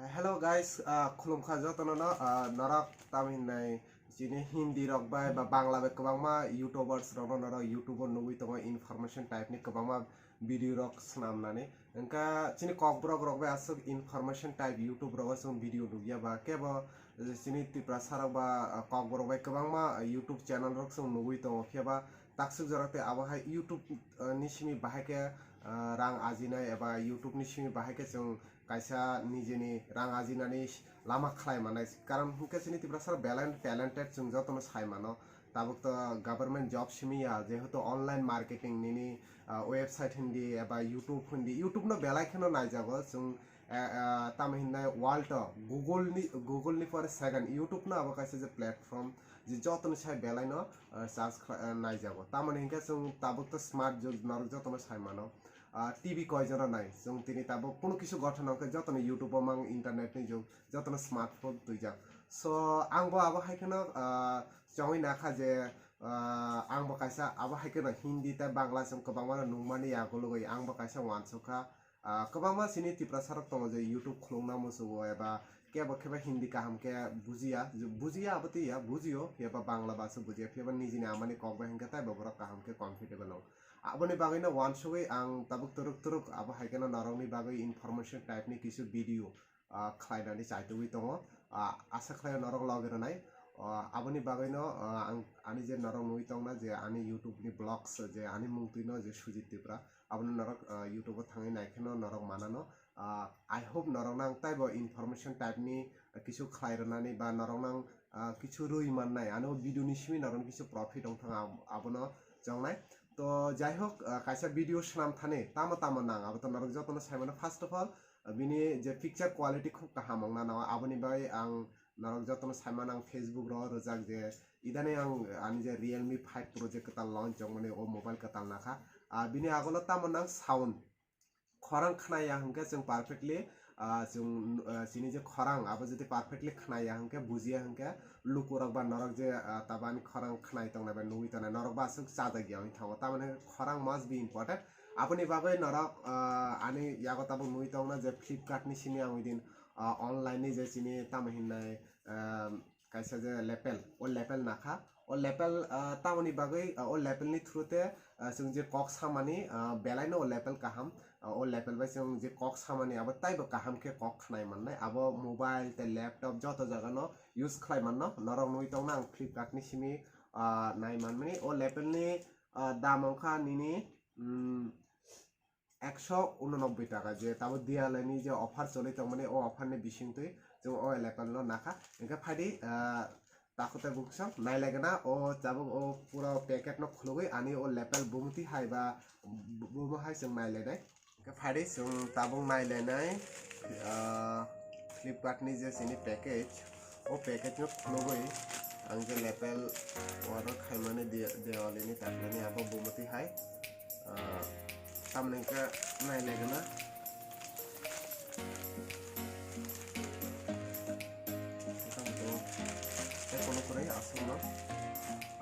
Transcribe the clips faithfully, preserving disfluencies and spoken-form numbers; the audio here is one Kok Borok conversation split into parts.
Hello guys, ah, khulumkha jotono no, ah, norok tamo hinnai chini Hindi rok bai ba Bangla bai kwbangma YouTubers rokno norok YouTube o nugwi tongo, information type ni kwbangma video rok swnamnani. Wngkha chini kokborok rok bai aswk information type YouTube rogo chwng video nukya ba kebo chini Tiprasa rok ba, ah, kokborok bai kwbangma, ah, YouTube channel rok chwng nugwi tongo, phiya ba takswk jora tei abo hai YouTube, ah, ni simi bahai khe, ah, rang ajinai eba YouTube ni simi bahai khe chwng kaisa nijeni rang ajinani lama khlai manai. Karon hinkhe chini Tiprasa belai talented, chwng jotono sai mano. Tabuk to government job simi ya, jehetu online marketing nini, ah, website hindi eba YouTube hindi, YouTube no belai kheno naijago chwng, eh, eh, tamo hinnai world o Google ni, Google ni pore second YouTube no abo kaisa je platform je jotono sai belai no, ah, search khlai, ah, naijago. Tamoni hinkhe chwng tabuk to smart jug norok jotono sai mano. Ah, T V koijono nai chwng tini tabuk kunu kisu gothona hwnkhe jotono YouTube o mang, internet ni jug, jotono smartphone twijak. So ang bo abo hai kheno, ah, chongwi nakha je, ah, ang bo kaisa abo hai kheno Hindi tei Bangla chwng kwbangma no nungmani yagulugwi ang bo kaisa uansukha. Ah, kwbangma chini Tiprasa rok tongo je YouTube khulukna muchungo eba kebo kebo Hindi kaham khe bujiya, bujiya abo twiya, bujio, phiya ba Bangla ba se bujiya, phiya ba nijini amani kok bai hinkhe tei bo borok kaham khe comfortable wngo. Aboni bagwi no uansugwi ang tabuk turuk turuk abo hai kheno norokni bagwi information type ni kisu video, ah, khlainani chaitugwi tongo. Ah, asa khlaio norok logi rwnai. Ah, aboni bagwi no, ah, ang ani je norok nugwi tongna je ani YouTube ni vlogs je ani mung twi no je Sujit Tripura, abono norok, ah, YouTube o thangwi naikheno norok manano. Ah, I hope norokno ang taibo information type ni, ah, kisu khlai rwnani ba norokno ang, ah, kisu rwi mannai, ani o video ni simi norokno kisu profit wng thang, ab-, abono chongnai. To jai hok, ah, kaisa video swnam thani tamo tamo nang abo to norok jotono sai mano. First of all, ah, bini je picture quality khub kaham wngna nao, aboni bagwi ang norok jotono sai mano. Ang Facebook ro rwjak je idani ang ani je Realme five Pro je kwtal launch wngmani o mobile kwtal nakha. Ah, bini agola tamo nang sound, khorang khnaya hwnkhe chwng perfectly, ah, chwng, ah, chini je khorang abo jodi perfectly khnaya hwnkhe, bujiya hwnkhe, lukurok ba norok je, ah, tabani khorang khnai tongnai ba nugwi tongnai, norok ba aswk chajak ya wngwi thango. Tamoni khorang must be important. Aboni bagwi norok, ah, ani yago tabuk nugwi tongna je Flipkart ni simi ang within, ah, online ni je chini tamo hinnai, ah, kaisa je lapel, o lapel nakha. O lapel, ah, tamoni bagwi, ah, o lapel ni through te, ah, chwng je kok samani, ah, belai no o lapel kaham. Ah, o lapel bai chwng je kok samani abo taibo kaham khe kok khnai mannai. Abo mobile tei laptop joto jaga no use khlai manno. Norok nugwi tongna ang Flipkart ni simi, ah, nai manmani. O lapel ni, ah, dam wngkha nini, mm, ekso unonobboi taka, je tabo Diwali ni je offer choli tongmani, o offer ni bisingtwi chwng o lapel no nakha. Hwnkhe phaidi, ah, takhuk tei bukhuk sam nailaigana o tabuk o pura packet no khulugwi ani o lapel bumuti hai ba bu-, bumo hai chwng nailainai. Hwnkhe phaidi chwng tabuk nailainai, ah, Flipkart ni je chini package, o package no khulugwi ang je lapel order khaimani Di-, Diwali ni takhuk ni abo bumuti hai. Ah, tamni hwnkhe nailaigana. Tei kono kwrwi aswkno,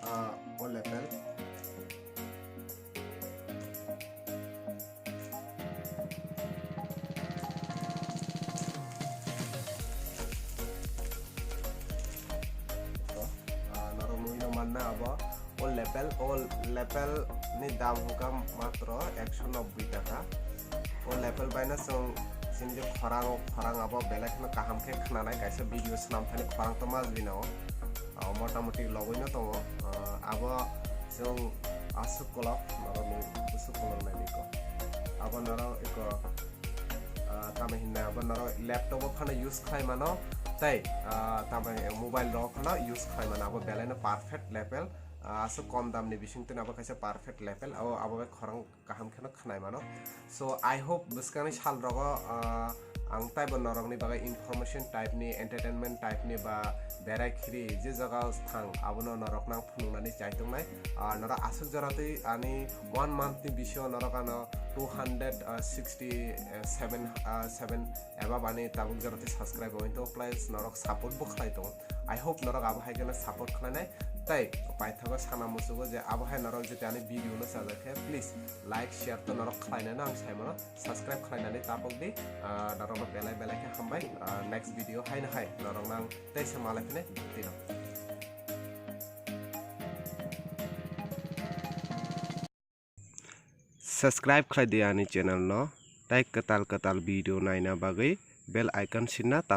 ah, o lapel. Ah, norok nugwi no manna abo. O lapel, o lapel ni dam hwnkha matro ekso nobboi taka. O lapel bai no chwng chini je khorang, o khorang abo belai kheno kaham khe khnanai, kaisa video swnam thani khorang to must be nango. Ah, motamoti logwi no tongo. Ah, abo chwng aswk kolok, norok nugwi bwswk kolok nai niko. Abo norok eko, ah, tamo hinna abo norok laptop o phano use khlai mano, tei, ah, tamo mobile rok phano use khlai mano. Abo belai no perfect lapel, ah, aswk kom dam ni bising twi abo kaisa perfect lapel, abo, abo bai khorang kaham kheno khnai mano. So, I hope bwskangni sal rogo, ah, ang taibo norokni bagwi information type ni, entertainment type ni ba berai khiri je jaga thang abono norok nang phunuknani chai tongnai. Ah, norok aswk jora twi ani one month ni bisingo norok ano two hundred sixty seven, ah, seven above ani tabuk jora twi subscribe wngwi tongo, plus norok support bo khlai tongo. I hope norok abo hai kheno support khlainai. Tei paithago sana muchugo je abo hai norok jete ani video no chajak khe, please like, share to norok khlainai no ang sai mano, subscribe khlainani tapok di, ah, norok no belai belai khe hambai. Mai, ah, next video haino hai norok nang tei se malai phine tino. Subscribe khlai di ani channel no, tei kwtal kwtal video naina bagwi bell icon sinna tap.